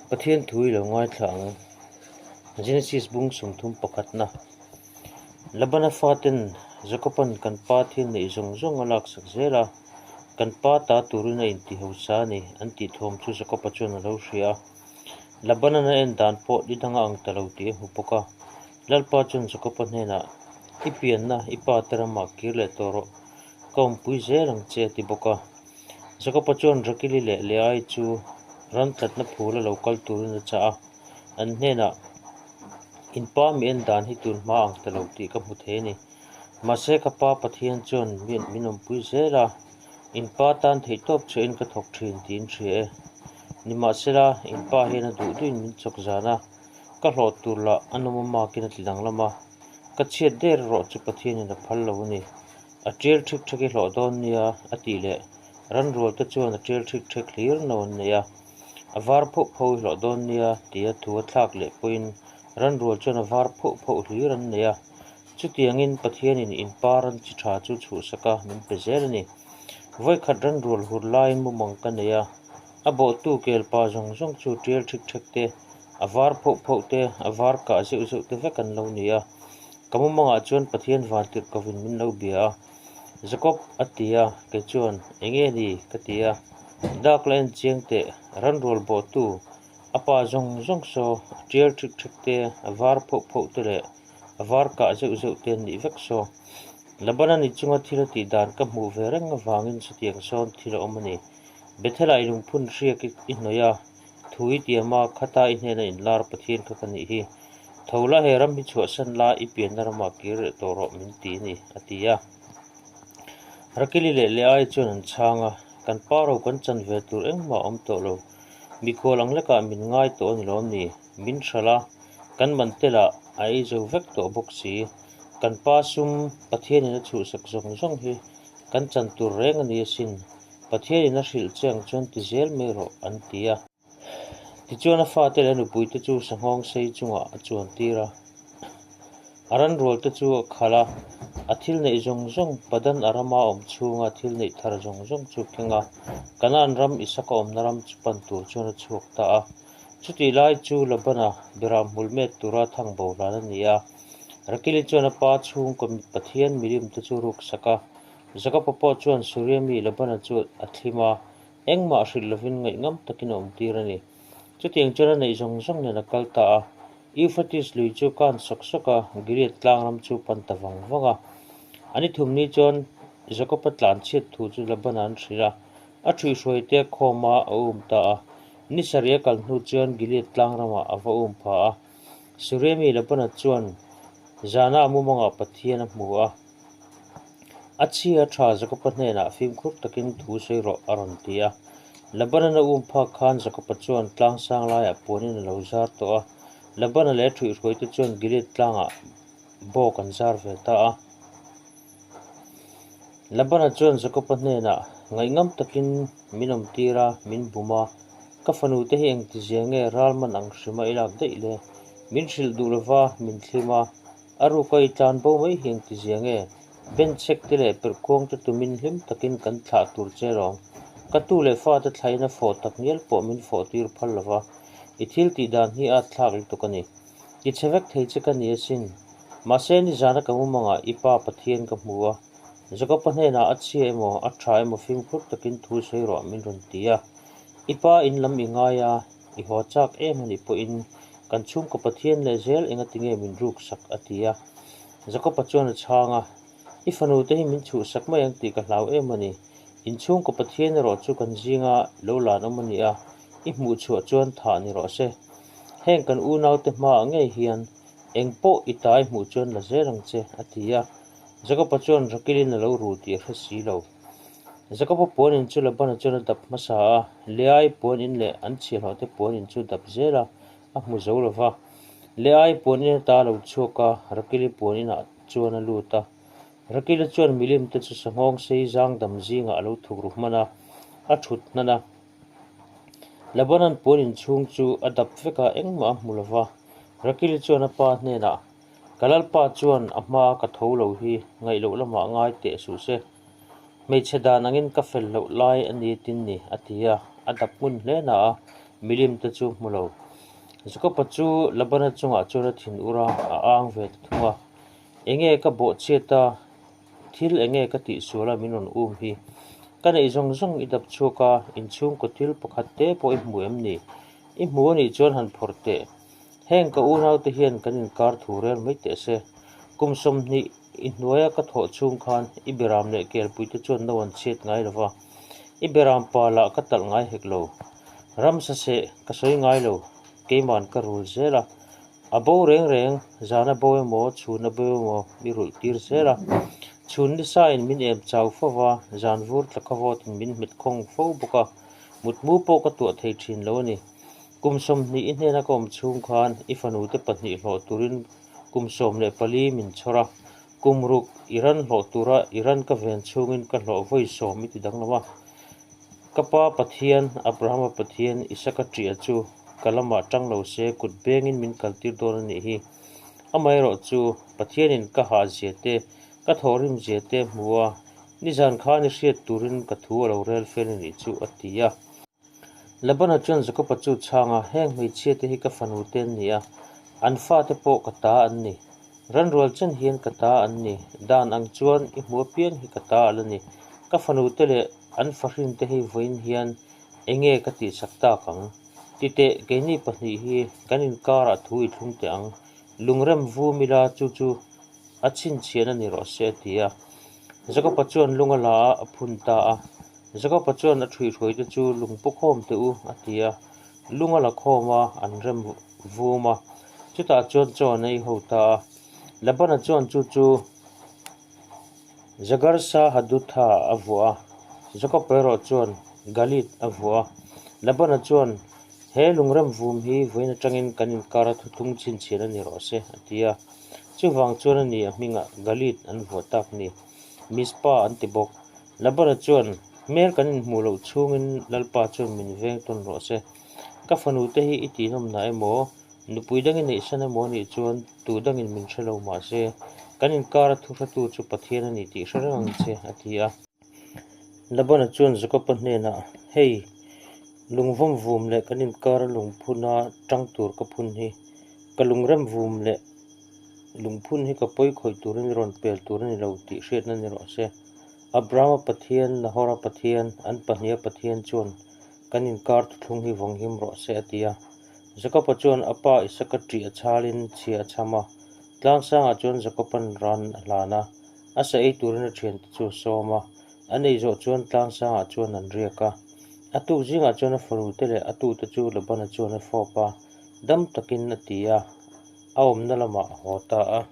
Pathian thu i lo ngaithla ang. Genesis bung 30 pakhatna. Labana faten Jakoban kan pa thil neih zawng zawng a laksak zel a, kan pa ta turin a inti hausa a ni, an tih thawm chu Jakoba chuan a lo hria a. Labanan a en dan pawh ni danga ang ta lo tih a hmu bawk a. Lalpa chuan Jakoba hnenah, I pianna i pa te ramah kir leh tawh rawh, ka awmpui zel ang che, a ti bawk a. Jakoba chuan Rakili leh Leai chu ran tlatna phul a lo kal turin a chah a, an hnenah, In pa mi en dan hi tun hma ang ta lo tih ka hmu thei a ni. Mahse ka pa Pathian chuan min awmpui zel a, in pa tan theihtawp chhuahin ka thawk thin tiin hria e. Nimahsela, in pa hian a duh duhin min chawk zan a, ka hlawh tur lah a nawm amakin a ti danglam a, ka chhiat der erawh chu Pathianin a phal lo a ni. A tial ṭhik ṭhek i hlawh dawn nia, a tih leh ranrual te chuan a tial ṭhik ṭhek hlir no an nei a. A var phoh phoh i hlawh dawn nia, tia thu a thlak leh pawhin ranrual chuan a var phoh phoh hlir an nei a. Chutiangin Pathianin in pa ran chi ṭha chu chhuhsak a min pe zel a ni. Vawikhat ranrual hur laiin mumang ka nei a, a bawhtu kel pa zawng zawng chu tial ṭhik ṭhek te, a var phoh phoh te, a var kah zeuh zeuh te vek an lo ni a. Ka mumangah chuan Pathian vantirh kovin min lo bia a, Jakob a ti a, kei chuan, Enge ni? ka ti a. Dak la en chiang teh, ranrual bawhtu, a pa zawng zawng saw, a tial ṭhik ṭhek te, a var phoh phoh te leh a var kah zeuh zeuh te an nih vek saw. Labana ni chunga thil a tih dan ka hmuh ve reng avangin chutiang sawn thil a awm a ni. Bethel-ah i lungphun hriak i hnawih a, thu i tiam a, khata i hnena inlar Pathian kha ka nih hi. Tho la he ram hi chhuahsan la, i pianna ramah kir leh tawh rawh min ti a ni, a ti a. Rakili leh Leai chuan an chhang a, Kan pa ro kan chan ve tur engmah a awm tawh lo. Mikhual ang lekah min ngai tawh a ni lawm ni? Min hralh a, kan man telah a ei zo vek tawh bawk si. Kan pa sum Pathianin a chhuhsak zawng zawng hi kan chan tur reng a ni asin. Pathianin a hrilh che ang chuan ti zel mai rawh, an ti a. Tichuan a fate leh a nupuite chu sanghawng sei chungah a chuan tir a. A ranrualte chu a khalh a, a thil neih zawng zawng Padan Arama awm chhunga thil neih thar zawng zawng chu keng a, Kanaan ram Isaka awmna ram chu pan tur chuan a chhuak ta a. Chutih lai chu Labana beram hmul met tura thang bo hlan a ni a. Rakili chuan a pa chhungkaw Pathian milimte chu ruksak a, Jakoba pawh chuan Suria mi Labana chu a thlim a, Engmah hrilh lovin ngaihngam takin a awmtir a ni. Chutiang chuan a neih zawng zawng nen a kal ta a. Euphrates lui chu kan sawk sawk a, Gilead tlang ram chu pan ta vang vang a. A ni thum ni chuan Jakob-a tlan chhiat thu chu Labana an hrilh a, a ṭhuihhruaite khawma a um ta a. Ni sarih a kal hnu chuan Gilead tlang ramah a va um pha a. Suria mi Labana chuan zana a mumangah Pathian a hmu a. A chhia tha Jakoba hnenah fimkhur takin thu sawi rawh a rawn ti a. Labanan a um phak khan Jakoba chuan tlang sang laiah puanin a lo zar tawh a. Labana leh a ṭhuihhruaite chuan Gilead tlangah bawk an zar ve ta a. Labana chuan Jakoba hnenah, Ngaihngam takin min awmtir a, min bum a. Ka fanute hi engtizia nge ral man ang hrima i lak daih le? Min hrilh duh lova min thlim a. A ruka i tlan bo mai hi engtizia nge? Benchek te leh perhkuang te tumin hlim takin kan thlah tur che lawm. Ka tu leh fate thlain a fawh tak ngial pawh min fawh tir phal lova, i thil tih dan hi a thlak lutuk a ni. I chhe vek thei che ka ni asin. Mahse nizana ka mumangah i pa Pathian ka hmu a, Jakob-a hnenah a chhia emaw a tha emaw fimkhur takin thu sawi rawh min rawn ti a. I pa in lam i ngai a, I haw chak em a nih pawhin kan chhungkaw Pathian leh zel engati nge min ruksak a ti a. Jakob-a chuan a chhang a, I fanu te hi min chhuhsak mai ang tih ka hlau em a ni. In chhungkaw Pathian erawh chu kan zinga lo lan awm a ni a, i hmuh chhuah chuan thah ni rawh se. Heng kan unaute hmaah ngei hian eng pawh i tai hmuh chuan la zel ang che a ti a. Jakob-a chuan Rakilin a lo ru tih a hre si lo. Jakob-a puan in chu Labana chuan a dap hmasa a, Leai puan in leh an chhiahhlawhte puan in chu dap zel a, a hmu zo lo va. Leai puan in ata a lo chhuak a, Rakili puan inah chuan a lut a. Rakili chuan milim te chu sanghawng sei zang dam zingah a lo thuk ru hman a, a thut hnan a. Labanan puan in chhung chu a dap vek a, engmah a hmu lo va. Rakili chuan a pa hnenah, Ka lalpa chuan a hma ka tho lo hi ngaih loh lamah ngai teh suh se. Hmeichhe dan angin ka fel loh lai a ni tin ni, a ti a, a dap ngun hle na a. milim te chu hmu lo. Jakob-a chu Labana chungah chuan a thin ur a, a ang ve ta thung a. Enge ka bawhchhiat a, thil enge ka tihsual a min rawn um hi? Ka neih zawng zawng i dap chhuak a, inchhungkaw thil pakhat te pawh i hmu em ni? I hmu anih chuan han phawrh teh. Heng ka unaute hian kan inkar thu rel mai teh se. Kum 20 i hnuaia ka thawh chhung khan i beram leh kelpuite chuan no an chhiat ngai lo va, i beram pa lah ka talh ngai hek lo. Ramsa seh ka sawi ngai lo, keiman ka rul zel a. A bo reng reng, zan a bo emaw, chhun a bo emaw mi rulh tir zel a. Chhun nisain min em chau fo va, zan vur tla kha vawtin min hmet khawng fo bawk a, mutmu pawh ka tuah thei thin lo a ni. Kum 20 i hnena ka awm chhung khan i fanute pahnih hlawh turin kum 14 min chhawr a, kum ruk i ran hlawh tura i ran ka ven chhungin ka hlawh vawi sawm i ti danglam a. Ka pa Pathian, Abrahama Pathian, Isaka ṭiah chu ka lamah ṭang lo se kut bengin min kaltir dawn a nih hi. Amaherawh chu, Pathianin ka hahzia te, ka thawhrimzia te hmu a, nizan khan i hriat turin ka thu a lo rel fel a nih chu, a ti a. Labana chuan Jakoba chu chhang a, Heng hmeichhia te hi ka fanu te an ni a, an fate pawh ka ta an ni. Ranrual chen hian ka ta an ni. Dan ang chuan i hmu apiang hi ka ta a la ni. Ka fanu te leh an fahrin te hi vawiin hian enge ka tihsak tak ang? Titeh, keini pahnih hi kan inkarah thu i thlung teh ang. Lungrem vum ila chu chu a chhinchhiahna ni rawh se, a ti a. Jakoba chuan lung a la a, a phun ta a. Jakoba chuan a ṭhuihhruaite chu lung pu khawm teh u, a ti a. Lung a la khawm a, an rem vum a. Chutah chuan chaw an ei ho ta a. Labana chuan chu chu Jagarsa-hadutha a vuah a, Jakob erawh chuan Galid a vuah a. Labana chuan, He lungrem vum hi vawiin atangin kan inkara thuthlung chhinchhian a ni rawh se, a ti a. Chuvang chuan a ni a hmingah Galid an vuah tak ni. Mizpa an ti bawk. Labana chuan, Hmel kan inhmuh loh chhungin Lalpa chuan min veng tawn rawh se. Ka fanute hi i tihnawmna emaw, nupui dang i neihsan emaw anih chuan tu dangin min hre lo mah se, kan inkara thuhratu chu Pathian a ni tih hre reng ang che, a ti a. Labana chuan Jakoba hnenah, Hei, lungvawm vum leh kan inkara lungphuna tang tur ka phun hi, ka lungrem vum leh lungphun hi ka pawi khawih turin i rawn pel tur a ni lo tih hriatna ni rawh se. Abrahama Pathian, Nahora Pathian, an pahniha Pathian chuan kan inkar thuthlung hi vawnghim rawh se, a ti a. Jakoba chuan a pa Isaka ṭih a chhalin chhia a chham a. Tlangsangah chuan Jakoba'n ran a hlan a, a sa ei turin a ṭhiante chu a sawm a. An ei zawh chuan tlangsangah chuan an riak a. A tuk zingah chuan a fanute leh a tute chu Labana chuan a fawp a, dam takin a ti a, a awmna lamah a haw ta a.